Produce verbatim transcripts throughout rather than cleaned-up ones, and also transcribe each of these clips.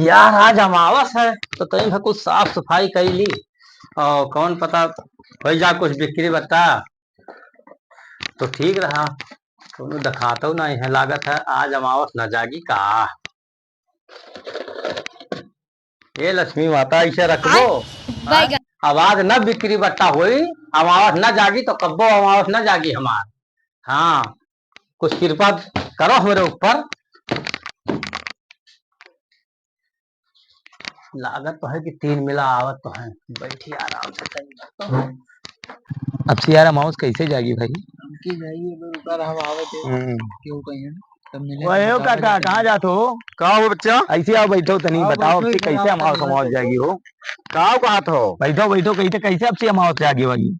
यार, आज अमावस है, तो तनी भर कुछ साफ सफाई कइ ली, और कौन पता होइ जा कुछ बिक्री बट्टा, तो ठीक रहा। कौनो देखातो नहीं है, लागत है आज अमावस न जागी का। ए लक्ष्मी माता, ऐसे रखबो, आय, हाँ? बैगन। अब आज न बिक्री बट्टा होई, अमावस न जागी तो कब्बो अमावस न जागी हमार। हाँ, कुछ कृपा करो हमरे ऊपर। लागत तो है कि तीन मिला आवत तो है। बैठी आराम से तनी। अब से यार अमावस कैसे जागी भाई? हमके जाइए, अगर रुका रहा आवत है, हम्म। क्यों कहीं है? तब मिले वही हो बताओ काका, जाके। कहाँ जात हो? का हो बच्चा? ऐसे आओ, बैठो तनी, आओ, बताओ बैठो, अब से इधर कैसे आओ, अमावस, तनी अमावस बैठो। जागी हो? का हो कहत हो? बैठो, बैठो, कैसे, कैसे अब से अमावस जागी वाली?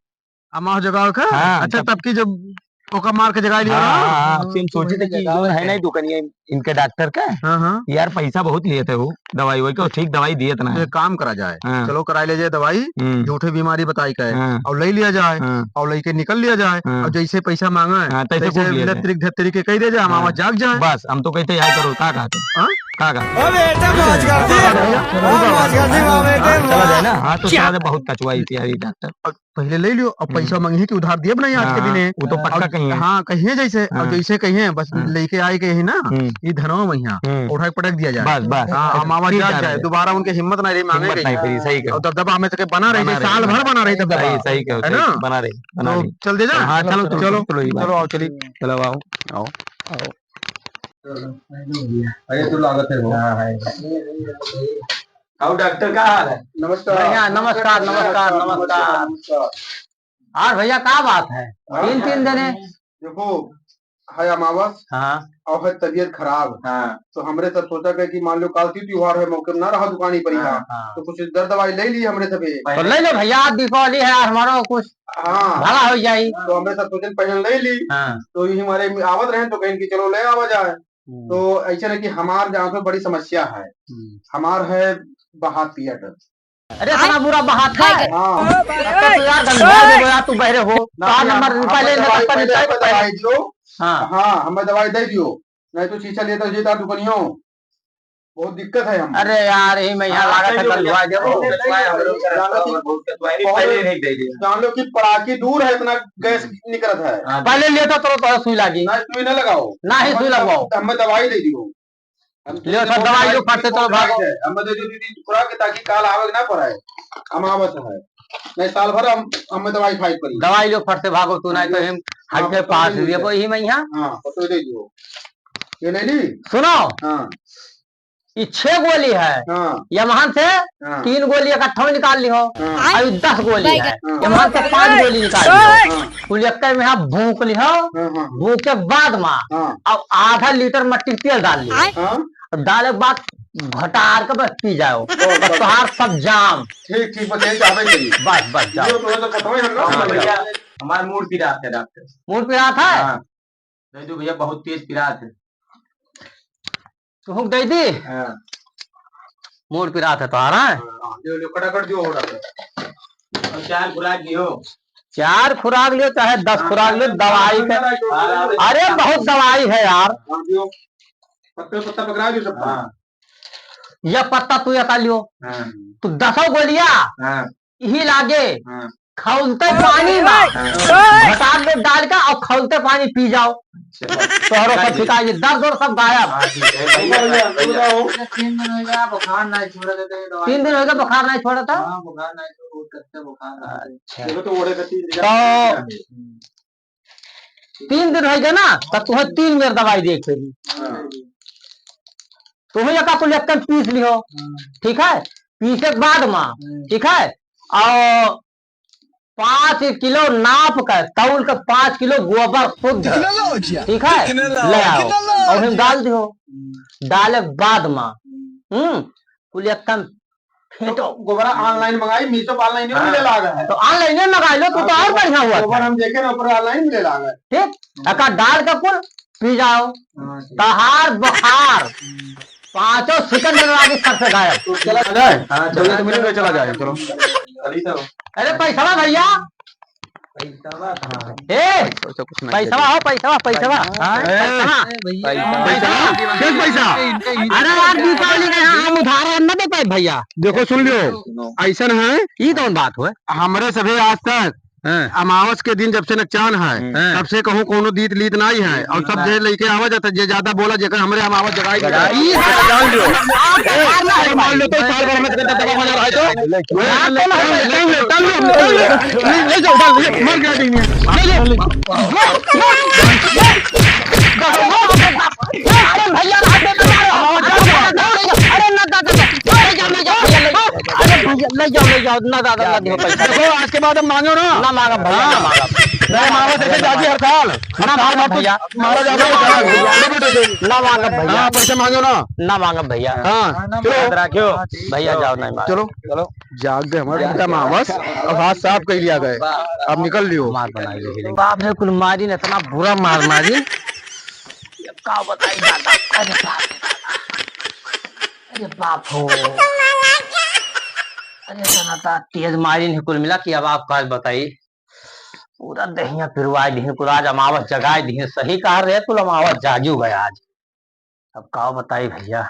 अमावस जगावे का? हाँ, अच्छा, तब तब की जब ओका मार के जगाई लियो हाँ, ना? हाँ, हाँ, अब से हम तो सोचे थे वही कि जगावे जो है के। ना दुकानिया इनके डॉक्टर का, हाँ, हाँ। यार पैसा बहुत लिए थे वो, दवाई वही को ठीक दवाई दिए थे ना। तो एक काम करा जाए, हाँ। चलो कराई ले जाए दवाई, हम्म। झूठे बीमारी बताई के, हाँ। और ले लिया जाए, हाँ। और लेके निकल लिया जाए, हाँ। और जैसे पैसा मांगा है, हाँ, तैसे तैसे घूम लिया जाए। लतरी के धतरी के कह दे जाए, हम हाँ। आवाज जाग जाए। बस, हम तो कहते यही करो, का कहते? हाँ? का कहते? ओ बेटा, मौज कर दी। हाँ, मौज कर दी, वाह बेटे, हाँ, चला वाह। जाए ना। हाँ, तो क्या? चला जाए, बहुत कचवाई थी अभी डॉक्टर। पहिले ले लियो, अब हम्म। पैसा मंगी कि उधार दिए बनाई आज के हाँ, दिने। वो तो पक्का अब कहिए। हाँ, कहिए जैसे, अब हाँ। जैसे कहिए, बस हाँ। लेके आए के ही ना, हम्म। ई धनवा महिया, हम्म। उठा के पटक दिया जाए। बस, बस। हाँ, अब अमावस ठीक जाग जा जाए, रहे। दोबारा उनके हिम्मत नहीं रही मांगे हिम्मत के। नहीं करी, सही कहो। और दबदबा हमें तो के बना रही बना थी, रही, साल बना भर रही। बना रही दबदबा। सही, सही कहो, है सही, ना? बना रही, बना तो रही। चल दे जा। हाँ, चलो, चलो, चलो, चलो, चलो, ये बात। चलो, आओ, चलिए। चलो, आओ, आओ, आओ। अरे, तू लागत है वो। हाँ, है। आओ डॉक्टर, का हाल है? नमस्कार। बढ़िया, नमस्कार, नमस्कार, नमस्कार, नमस्कार। नमस्कार। और भैया, का बात है? हाँ? तीन, तीन दिन है। देखो, है अमावस हाँ। और है तबीयत खराब। हाँ। तो हमरे सब सोचा के कि मान लो काल ती त्योहार है, मौके में ना रहा दुकानी पर ही हाँ, था। हाँ। तो कुछ दर दवाई ले ली हमरे सबे। तो ले लो भैया, आज दीपावली है, आज हमारो कुछ हाँ। भला हो जाई। तो हमरे सब सोचन पहले ले ली। हाँ। तो यही हमारे आवत रहे तो कहेन कि चलो ले आवा जाए। हम्म। तो ऐसे ना कि हमार जहाँ पे बड़ी समस्या है, हम्म। हमार है बहात पियत। अरे, इतना बुरा बहात है? हाँ। अब तो यार, गंदा दे दो यार, तू बहरे हो। ना, चार ना, नंबर हमें पहले दवाई, नंबर पहले पहले हमें दवाई दियो। हाँ। हाँ, हमें दवाई दे दियो, नहीं तो शीशा लेता जेता दुकानियों। बहुत दिक्कत है हम। अरे यार, यही में यहाँ हाँ, लागत है, सही हो गया। गंदवा देबो। बहुत गंदवा है, हम लोग का रास्ता बहुत गंदवा है, बहुत पहले बहुत नहीं दे दिया। जान लो कि पड़ाकी दूर है, इतना गैस निकलत है। हाँ। पहले लेता तो, तो सुई लागी। ना, सुई ना लगाओ। ना ही हमें सुई दवा-, लगवाओ। हमें दवाई दे दियो। हम ले, सब दवाई लो, फट से चलो, भागो। हमें दे दियो दीदी, खुराक, ताकि काल आवे ना पड़े। अमावस है। नहीं, साल भर हम, हमें दवाई खाई पड़ी। दवाई लो, फट से भागो तू, नहीं तो हम हाँ, हट के तो पास दे दिए दियो। कोई ही में यहाँ। हाँ, तो दे दियो। ये ले ली? सुनो। हाँ। ई छह गोली है। हाँ। यमहन से हाँ। तीन गोली इकट्ठा में निकाल लिहो। हाँ। अभी दस गोली है। हाँ। यमहन से पाँच गोली निकाल लिहो। हाँ। कुल एक्के में यहाँ भूख लिहो। हाँ, हाँ। भूख के बाद मा हाँ। अब आधा लीटर मट्टी के तेल डाल लिहो। हाँ। अब डाले के बाद घटार के बस पी जाओ। ओ, बस बस। तोहार सब जाम। ठीक, ठीक, बस यही चाहबे चाहिए। बस, बस, जाओ। ये तो है तो खत्म ही हम लोग हाँ, कर भैया, जाओ। हमारा मूड पिरात है, डॉक्टर। मूड पिरात है? हाँ। दे दो भैया, बहुत तेज पिरात है। तुहूँ दे दी? हाँ। मूड पिरात है तोहार, हाँ? हाँ, हाँ, लियो, लियो, फटाफट दियो, हो रहा है। और चार खुराक लियो। चार खुराक लियो, चाहे दस हाँ, खुराक लियो, हाँ, दवाई हाँ, के। हाँ, हाँ, अरे, हाँ, बहुत दवाई है यार। हाँ, लियो। पत्ता, पत्ता पकड़ा लियो सबका। हाँ। यह पत्ता तू एका लियो। हाँ। तू दसों गोलिया। हाँ। यही लागे। हाँ। खौलते पानी में हाँ। घटार लोग डाल के और खौलते पानी पी जाओ। अच्छा। तोहरो सब ठीक है। शिकायत, दर्द और सब गायब। हाँ, ठीक है, बढ़िया, बढ़िया। तीन दिन हो गया, बुखार नहीं छोड़ा था, तो ये दवाई तीन दिन हो गया, बुखार नहीं छोड़ा था? हाँ, बुखार नहीं छोड़ा, बहुत कच्चा बुखार रहा है। अच्छा। देखो तो ओढ़े का तीन दिन तो हम्म। तीन दिन हो गया ना, तो तुम्हें तीन बेर दवाई दे के हाँ। तुम्हें एका कुल एक पीस लिहो, हाँ। ठीक है? पीसे के बाद में, हम्म। ठीक है? और पाँच किलो नाप के, तौल के पाँच किलो गोबर शुद्ध, ठीक है, ले आओ और हम डाल दियो। हम्म। डाले के बाद में, हम्म। हम्म, कुल एकदम फेंटो। गोबरा online मंगाई, Meesho पे online ही हाँ। मिले लागा है। तो online ही मंगा लो, तू हाँ, तो और गोबर, बढ़िया हुआ गोबर था। हम देखे ना, ऊपर online मिले लागा है। ठीक, एका डाल के कुल पी जाओ। हाँ, ठीक। तहार बुखार हम्म। पाँचों सेकंड में लागे सर से गायब। चला जाए। हाँ, चलो, चलो, तो मिनट में चला जाए, चलो। अरे पैसा भैया। ए, पैसा हो, पैसा, पैसा। हाँ, ए, पैसा। पैसा। किस पैसा? अरे यार, दीपावली के यहाँ हम उधार न दे पाए भैया। देखो, सुन लियो, ऐसा न है। ई कौन बात हुआ? हमरे सभी आज तक हाँ। अमावस के दिन जब से नकचान है, हाँ। तब से कहूँ कोनो दीत लीत नाई है। और सब हाँ। जे लइके आवा जाता, जे ज्यादा बोला, जेकर हमरे अमावस जगाई जगाई। ई जान लो। आप तो हार ना है। मान लो तो साल भर में कितना दबा बना रहा है तो? आप तो ना है। तंग ले, तंग ले, तंग ले, तंग ले। ले, ले जाओ, डाल, ले, मर गया आदमी। ले जाओ। अरे भैया, ना दे, ना दे, अरे ना दादा, ना, ले जाओ, ले जाओ, ले जाओ, अरे भैया, ले जाओ, ले जाओ, ना दादा, ना दियो पैसा। देखो, आज के बाद हम मांगो ना। ना मांगब भैया, ना हाँ। मांगब। नहीं मांगब, जैसे जागी हड़ताल। ना मांगब भैया। मारा जाता है, ना मांगब भैया। हाँ, पैसे मांगो ना। ना मांगब भैया। हाँ, चलो। याद रखियो, भैया जाओ, नहीं मांगब। चलो। चलो। जाग गए हमारे एकदम अमावस, अब हाथ साफ कर लिया गए, अब निकल लियो। मार बनाई ले। बाप रे, कुल मारिन, इतना बुरा मार मारिन। अब का बताई दादा, अरे बाप रे दादा, अरे बाप हो, अरे इतना ता तेज मारिन है कुल मिला कि अब आप का बताई, पूरा दहिया पिरवाई दिहे, कुल आज अमावस जगाई दिहे, सही कहा रहे कुल अमावस जाजू गया आज। अब का बताई भैया,